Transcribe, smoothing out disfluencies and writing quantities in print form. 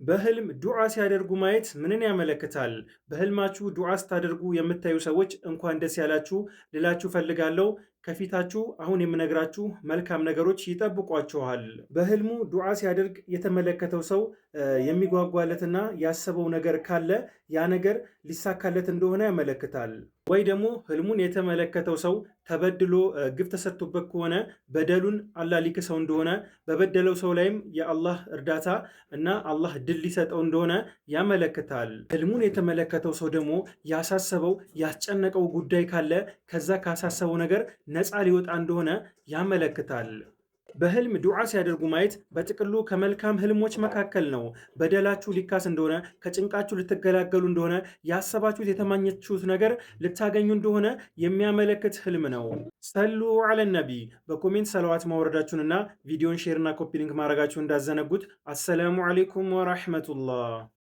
በህልም ዱዓ ሲያደርጉ ማየት ምንን ያመለክታል? በህልማችሁ ዱዓ ስታደርጉ የምታዩ ሰዎች እንኳን ደስ ያላችሁ ልላችሁ ፈልጋለሁ። ከፊታችሁ አሁን የምነግራችሁ መልካም ነገሮች ይጠብቋችኋል። በህልሙ ዱዓ ሲያደርግ የተመለከተው ሰው የሚጓጓለትና ያሰበው ነገር ካለ ያ ነገር ሊሳካለት እንደሆነ ያመለክታል። ወይ ደግሞ ህልሙን የተመለከተው ሰው ተበድሎ ግፍ ተሰርቶበት ከሆነ በደሉን አላህ ሊክሰው እንደሆነ፣ በበደለው ሰው ላይም የአላህ እርዳታ እና አላህ ድል ሊሰጠው እንደሆነ ያመለክታል። ህልሙን የተመለከተው ሰው ደግሞ ያሳሰበው ያስጨነቀው ጉዳይ ካለ ከዛ ካሳሰበው ነገር ነፃ ሊወጣ እንደሆነ ያመለክታል። በህልም ዱዓ ሲያደርጉ ማየት በጥቅሉ ከመልካም ህልሞች መካከል ነው። በደላችሁ ሊካስ እንደሆነ፣ ከጭንቃችሁ ልትገላገሉ እንደሆነ፣ ያሰባችሁት የተማኘችሁት ነገር ልታገኙ እንደሆነ የሚያመለክት ህልም ነው። صلوا على النبي። በ comment ሰለዋት ማውረዳችሁንና ቪዲዮን share ና copy link ማድረጋችሁን እንዳትዘነጉት። السلام عليكم ورحمة الله።